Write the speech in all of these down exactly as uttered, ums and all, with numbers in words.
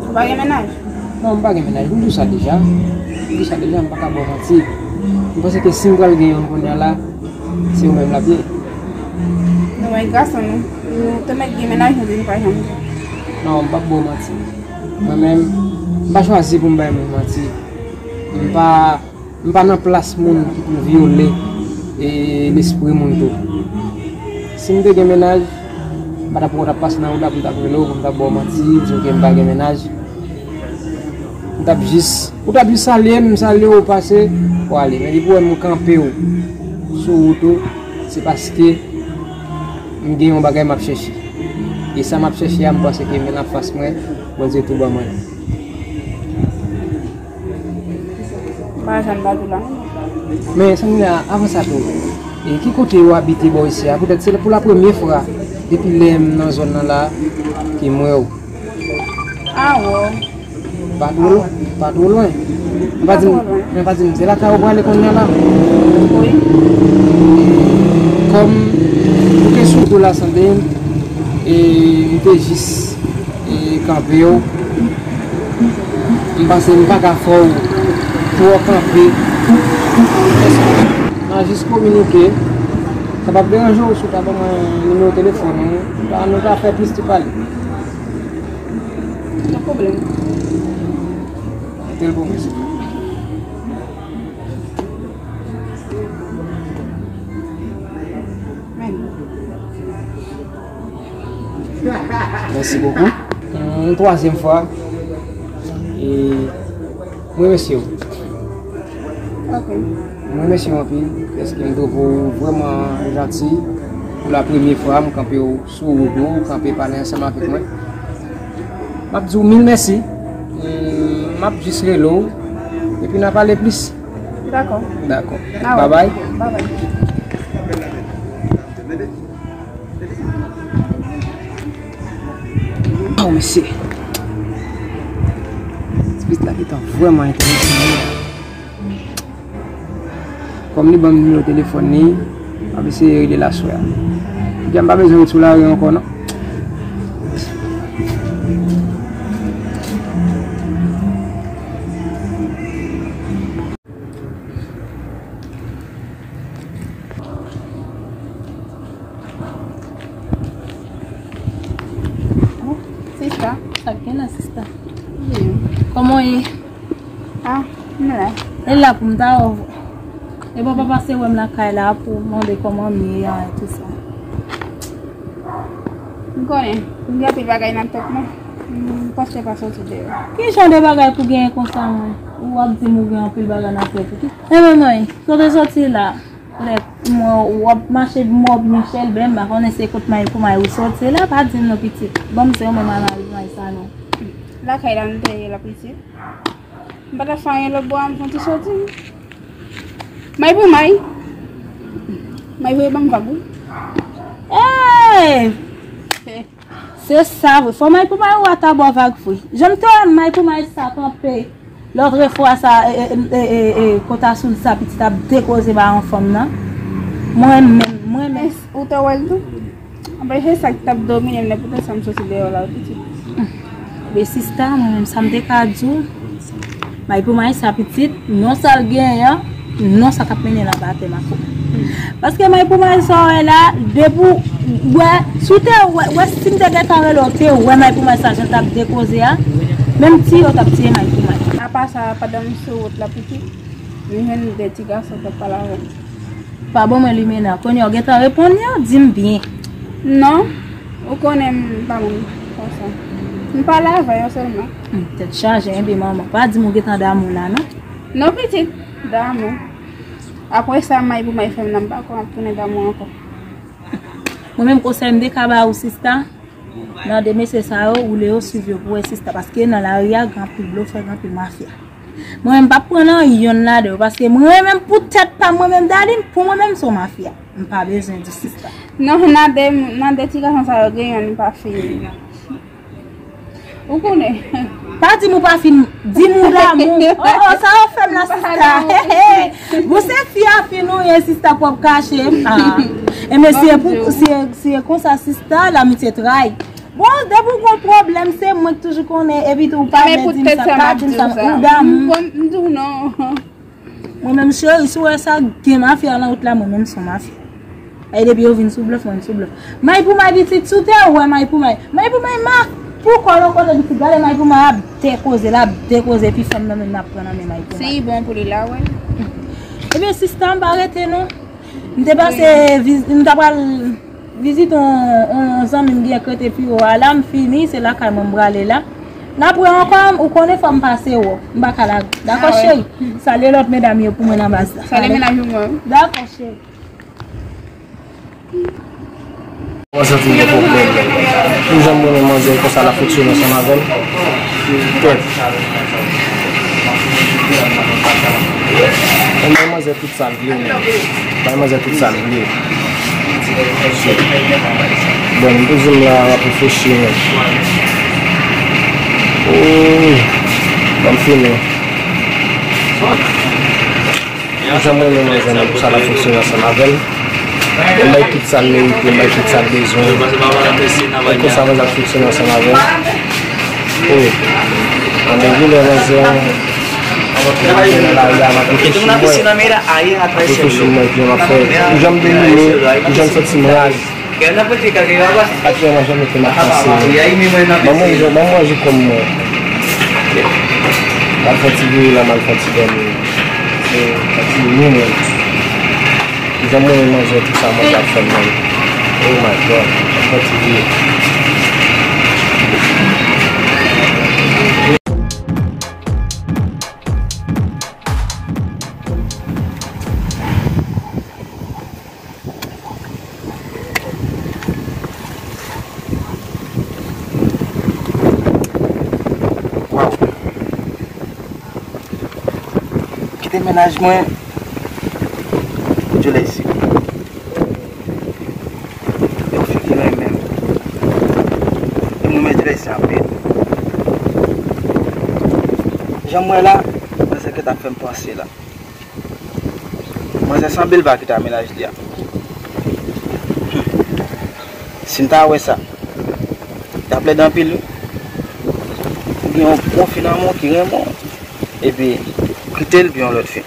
Ou pa gen mennaj? Non, m pa gen mennaj. M di w sa deja. M di w sa deja, m pa ka ba w manti. M panse ke si m pral gen youn kounye a la, se ou menm l ap ye. Nou wè gason nou. Nou te mèt gen mennaj, nou di nou pa janm gen. Non, m p ap ba w manti. Mwen menm, m pa chwazi pou m bay moun manti. M pa M pa nan plas moun ki pou vyole, e, lespri moun tou. Si m te gen mennaj, m pa t ap wè w t ap pase nan wout la pou m t ap rele w, pou m t ap ba w manti, di w ke m pa gen mennaj. M t ap jis, ou t ap jis salye m, m salye w, ou pase, ou ale. Men depi w wè m kanpe w sou wout ou, se paske m gen yon bagay m ap chèche. E sa m ap chèche a, m panse ke men l anfas mwen, Bondye tou ban mwen. M pa janm ba tou la. Men, Sandrina, avan sa tou, e ki kote ou abite bò isi a? Poutèt se pou la premye fwa, depi lè m nan zòn nan la, ke m wè w. Ah, wow. Pa twò lwen, pa twò lwen. Men pa di m, men pa di m, se lakay ou prale kounye a la? Wi. Kòm ou te sou wout ou la, Sandrina, e m te jis e kanpe w. M panse m pa ka fè w twò kanpe. Nan jis kominike. Sa p ap deranje w si w ta ban mwen nimewo telefòn ou? Nou ta, nou ta fè plis ti pale. Pa gen pwoblèm. Mete l pou mwen, silvouplè. Mèsi bokou. Yon twazyèm fwa. E, mwen remèsye w. Ok. Mwen remèsye w anpil, paske m twouve w vrèman janti. Pou la premye fwa, m kanpe w sou wout ou, w kanpe pale ansanm avèk mwen. M ap di w mil mèsi. E, m ap jis rele w. Epi n a pale plis. Dakò. Dakò. Bye bye. Bye bye. Oh, mesye. Ti pitit la gentan vrèman enterese. Kòm li ban m nimewo telefòn li, m ap eseye rele l aswè a. Kounye a m pa bezwen ret sou lari ankò, non. Sista. Sa k gen la, sista? Kòman w ye? Ah, m la. E la pou m ta wè w. E bon, pa pase wè m lakay la pou mande kòman m ye a e tou sa. M konnen, m gen anpil bagay nan tèt mwen. M prèske pa soti deyò. Ki jan de bagay pou genyen konsa, mwen? Ou ap di m ou gen anpil bagay nan tèt ou. Ki, e men mwen, kote w soti la? Lè m wè w ap mache, m wè w ap Michel, ben, m pa konnen se kot may pou may ou soti la, pa di m non, pitit. Ban m se ou menm al nan may sa non. Lakay la m te ye la, pitit. M pa ta fè anyen lòt bò a, m fè yon ti soti. May pou may. May voye ban m vag, wi. Ey! Se sa vre. Fò may pou may ou a ta ba w vag vre. Jan m te wè may pou may sa kanpe lòt fwa sa, e, e, e, e, e, kota sou sa pitit ap dekoze ba yon fanm nan. Mwen menm, mwen menm. Ou te wè l tou? Anben, se sa k t ap domine m, men poutèt sa m soti deyò la, pitit. Men sista, mwen menm sa m te ka di w, may pou may sa pitit, non sa l genyen an, non sa k ap mennen l anba tè m ankò. Paske may pou may sa w wè la, depi w wè, si w te wè, wè si m te gentan rele w, te wè may pou may sa jan l t ap dekoze a, menm tiye w t ap tiye may pou may. Apa sa, pandan m sou wout la pitit, m jwenn de ti gason k ap pale avè m. Pa ban mwen limena. Kounye a w gentan reponn yo, di m byen. Non, ou konnen m pa moun konsa. M pale avè yo sèlman. Hmm, tèt chaje, enben manman. Pa di m ou gentan damou la, non? Non, pitit, damou. Apre sa, may pou may fè m nan m pa kwè m ap tounen damou ankò. Mwen menm konsèy m te ka ba ou, sista, nan de mesye sa yo, ou le yo swiv yo pou wè sista. Paske nan lari a, gen anpil blofè, gen anpil mafya. Mwen menm, m p ap pran nan yonn ladan yo, paske mwen menm pou tèt pa m, mwen menm Darline, pou mwen menm se yon mafya. M pa bezwen di sista. Non, nan de, nan de ti gason sa yo, gen yonn m pa fini. Ou konnen. Pa di m ou pa fin, di m ou damou. Oh, oh, sa yo fè m la, sista. Bon, se fi a fin ou ye, sista, pwòp kache. Ah. E men si e pou, si e, si e konsa, sista, lamitye tray. Bon, depi w gon pwoblèm, se mwen k toujou konnen, epi tou, ou pa vle di m sa, pa di m sa, ou damou. M di w non. Mwen menm, cheri, si w wè sa, gen mafya nan wout la, mwen menm se yon mafya. E depi yo vin sou blòf, mwen vin sou blòf. May pou may pitit, si w te wè may pou may. May pou may ma, pou kò l kote pitit, gade may pou may ap dekoze, l ap dekoze, epi fanm nan menm n ap pran nan men may pou may. Si bon pou li la, wè. Ebyen, sista, m pa rete non. M te pase, viz- m ta pral vizite yon, yon zanmi m gen k rete pi wo a la, m fini, se lakay mwen m prale la. N ap wè ankò, ou konnen fò m pase wè w. M pa ka lage. Dakò, cheri? Salye lòt medam yo pou mwen nan baz la. Salye mennaj ou mwen. Dakò, cheri. Manzè fin gen pwoblèm. Pou jan m renmen manzè konsa l ap fonksyone ansanm avè m. Kèt. Mwen bay manzè tout sa l vle, men. Bay manzè tout sa l vle. Bon, m toujou la, m ap reflechi, men. Oh, ban m fini. Jan mwen renmen manzè nan pou sa l ap fonksyone ansanm avè l. M bay tout sa l merite, m bay tout sa l bezwen. E konsa manzè ap fonksyone ansanm avè l. Oh, anben, gen lè manzè, manzè nan lari a, m ap reflechi, mwen. Reflechi, mwen, epi m ap fè, pou jan m domine, pou jan m santi m raz. Aktyèlman, jan mete m ap panse. Ban mwen, ban mwen manje kòm mwen. M al fè ti vire la, m al fè ti dòmi. Se fè ti vire mwen. Jan mwen manje tout sa, manje ap fè m mal. Oh my God, m al fè ti vire. Waw. Kite mennaj mwen. Djolèysi. Yon fi ki renmen m. E m renmen Djolèysi anpil. Jan m wè la, mwen se ke t ap fè m panse la. Manzè sanble l pa kite a mennaj li a. Si m ta wè sa, t ap lèd anpil wi. Ou gen yon bon fi nan men w ki renmen w, epi kite l pou yon lòt fi.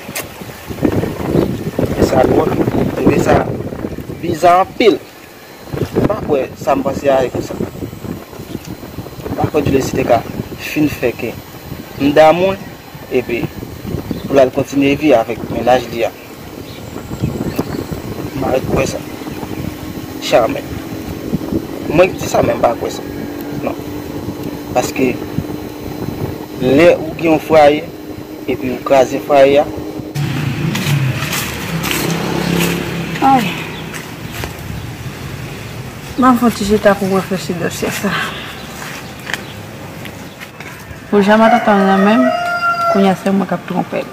E sa dwòl, epi sa biza anpil. M pa kwè sa m panse a e konsa. M pa kwè Djolèysi te ka fin fè ke m damou l, epi pou l al kontinye vi avèk mennaj li a. M pa ret kwè sa. Jamè. Mwen ki di sa, men m pa kwè sa. Non. Paske lè ou gen yon fwaye, epi ou kraze fwaye a. Ay. M ap fè yon ti chita pou m reflechi dosye sa. Pou jan matant lan renmen m, kounye a se mwen k ap twonpe l.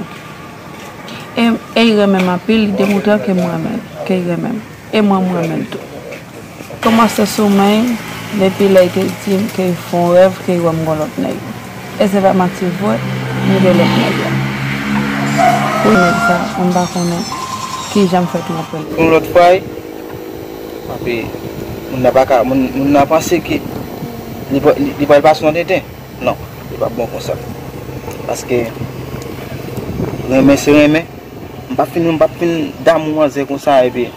E, e l renmen m anpil, li demontre ke m renmen l, ke l renmen m. E mwen, m renmen l tou. Kòmanse sou mwen, depi lè l te di m ke l fè yon rèv, ke l wè m gon lòt nèg. E se pa manti vre, m gen lòt nèg la. Pou nèg sa, mwen pa konnen kijan m fè twonpe l. Yon lòt fwa, epi moun nan pa ka, moun, moun nan panse ke li, li, li pral pase yon tenten. Non, li p ap bon konsa. Paske renmen se renmen. M p ap fin, m p ap fin damou manzè konsa, epi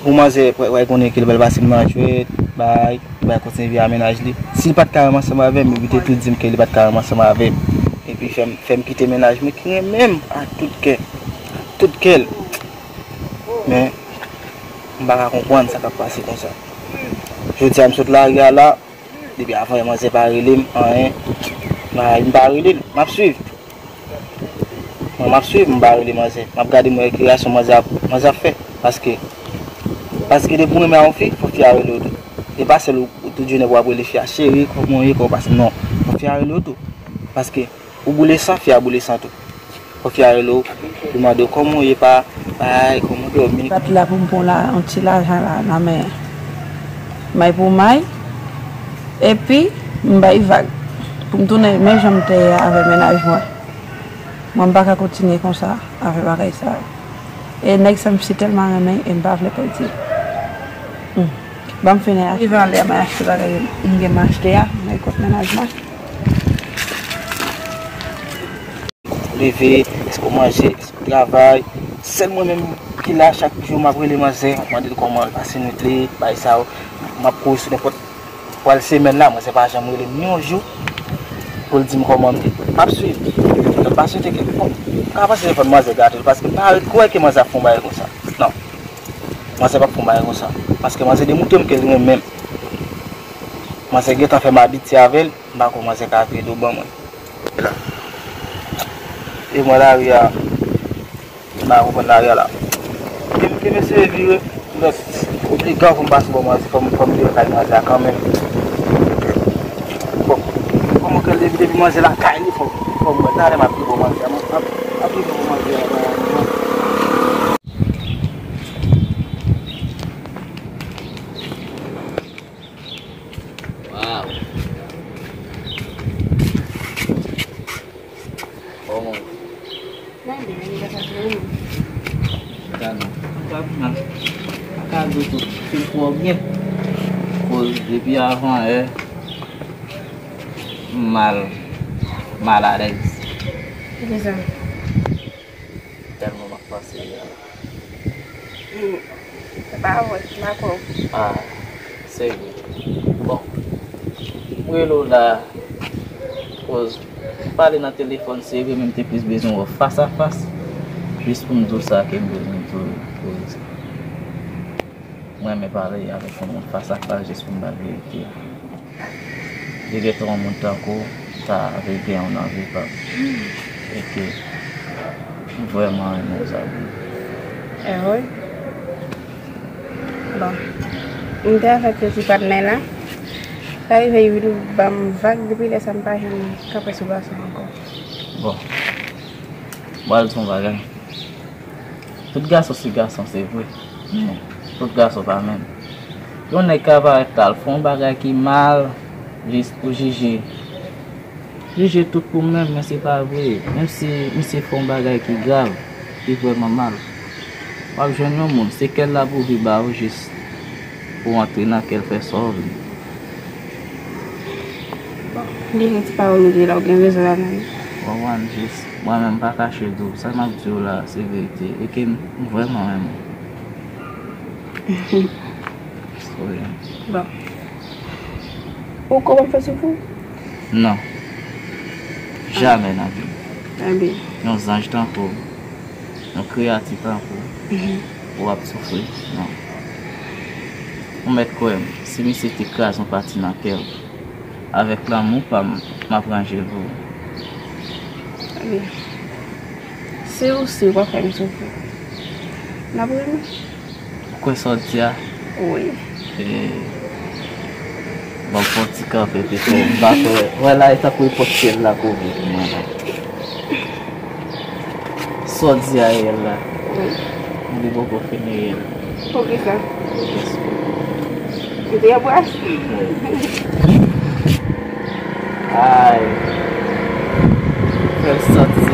pou manzè pral konnen ke li pral pase m nan jwèt, bay, li pral kontinye viv ak mennaj li. Si li pa t ka renmen ansanm avè m, epi te tou di m ke li pa t ka renmen ansanm avè m. Epi fè m, fè m kite mennaj mwen ki renmen m ak tout kè, ak tout kè l. Men, m pa ka konprann sa k ap pase konsa. Jodi a, m sot lari a la, depi avan yè manzè pa rele m, anyen. M pa, m pa rele l, m ap swiv. Mwen, m ap swiv, m pa rele manzè. M ap gade mwen ki reyaksyon manzè ap, manzè ap fè. Paske, paske depi w renmen a yon fi, fò fi a rele w tou. E pa sèl ou, ou tout jounen pou w ap rele fi a, cheri, kòman w ye, kòman w pase. Non, fò fi a rele w tou. Paske, ou boule san, fi a boule san tou. Fò fi a rele w, li mande w kòman w ye, pa, bay, kòman w dòmi. Bat la pou m pran la, yon ti lajan la, nan men may pou may. Epi, m bay vag. Pou m tounen menm jan m te ye a avè mennaj mwen. Mwen, m pa ka kontinye konsa, avè bagay sa yo. E nèg sa, m si tèlman renmen, e m pa vle pèdi. Hmm. Ban m fini achte. Rive anlè, mwen achte bagay, m gen mwen achte a, mwen kot mennaj mwen. Leve, èske w manje, èske w travay? Sèl mwen menm ki la chak jou, m ap rele manzè, m ap mande l kòman l pase nwit li, bagay sa yo. M ap kouri sou nenpòt pral semèn la, manzè pa janm rele m yon jou pou l di m kòman m ye. M ap swiv. M pa swete ke, bon, m ka panse telefòn manzè gate l, paske m pa ret kwè ke manzè ap fè yon bagay konsa. Non. Manzè p ap fè yon bagay konsa. Paske manzè demontre m ke l renmen m. Manzè gentan fè m abitye avè l, m pa kwè manzè ka vire do ban mwen. E mwen lari a, m pa konprann lari a la. Ke, ke mesye vire, lòt, obligan pou m pase bò manzè, fò m, fò m vire kay manzè a kanmenm. Bon, kòman ke l depi, depi manzè lakay li, fò, fò m wè talè m ap vire bò manzè a, m ap, ap, ap vire bò manzè a. Waw. Bon. Gade, gade, gade, gade. Gade, gade. Pa ka di w tout fin twò byen. Koz depi avan yè, m mal, malalèz. Poukisa? Tèlman m ap panse a. Hmm. Se pa vre, m pa kwè w. Ah, se vre. Bon, m rele w la, koz m pale nan telefòn, se vre, men m te plis bezwen wè w fas a fas, jis pou m di w sa ke m bezwen di w, koz mwen renmen pale avèk yon moun fas a fas, jis pou m ba l verite a. Li gentan yon moun tankou w, sa vle gen yon nan vi pa m. E ke m vrèman renmen w, Zabi. Eh wi. Bon. M te avèk yon ti patnè la. Sa rive youn ban m vag, depi lè sa m pa janm kanpe sou gason ankò. Bon. M pral di w yon bagay. Tout gason se gason, se vre. Men, tout gason pa menm. Yon nèg ka parèt la, l fè yon bagay ki mal, jis pou jije. Jije tout pou menm, men se pa vre. Menm si misye fè yon bagay ki grav, ki vrèman mal, w ap jwenn yon moun, se kè l la pou vin ba ou jis pou w antre nan kè l, fè sa w vle. Bon, li gen ti pawòl ou di la, ou gen rezon ladan li. Ou konprann, jis, mwen menm, m pa kache di w. Sa m ap di w la, se verite. E ke m vrèman renmen w. Wi. Bon. Ou konn fè soufri? Non. Jamè nan vi m. Ebyen. Yon zanj tankou w, yon kreyati tankou w, mhm, pou w ap soufri, non. Ou mèt kwè m, si misye te kraze yon pati nan kè w, avèk lanmou pa m, m ap ranje l pou ou. Ebyen, si ou si w p ap fè m soufri, n ap renmen. Ou kwè sa w di a? Wi. E, bon, fè yon ti kanpe pito. M pa kwè. Wè la, e tankou e pòt syèl la k ouvri pou mwen la. Sa w di a reyèl la? Wi. Men li poko fin reyèl. Poukisa? Ou te anbrase? Ay. Fè l santi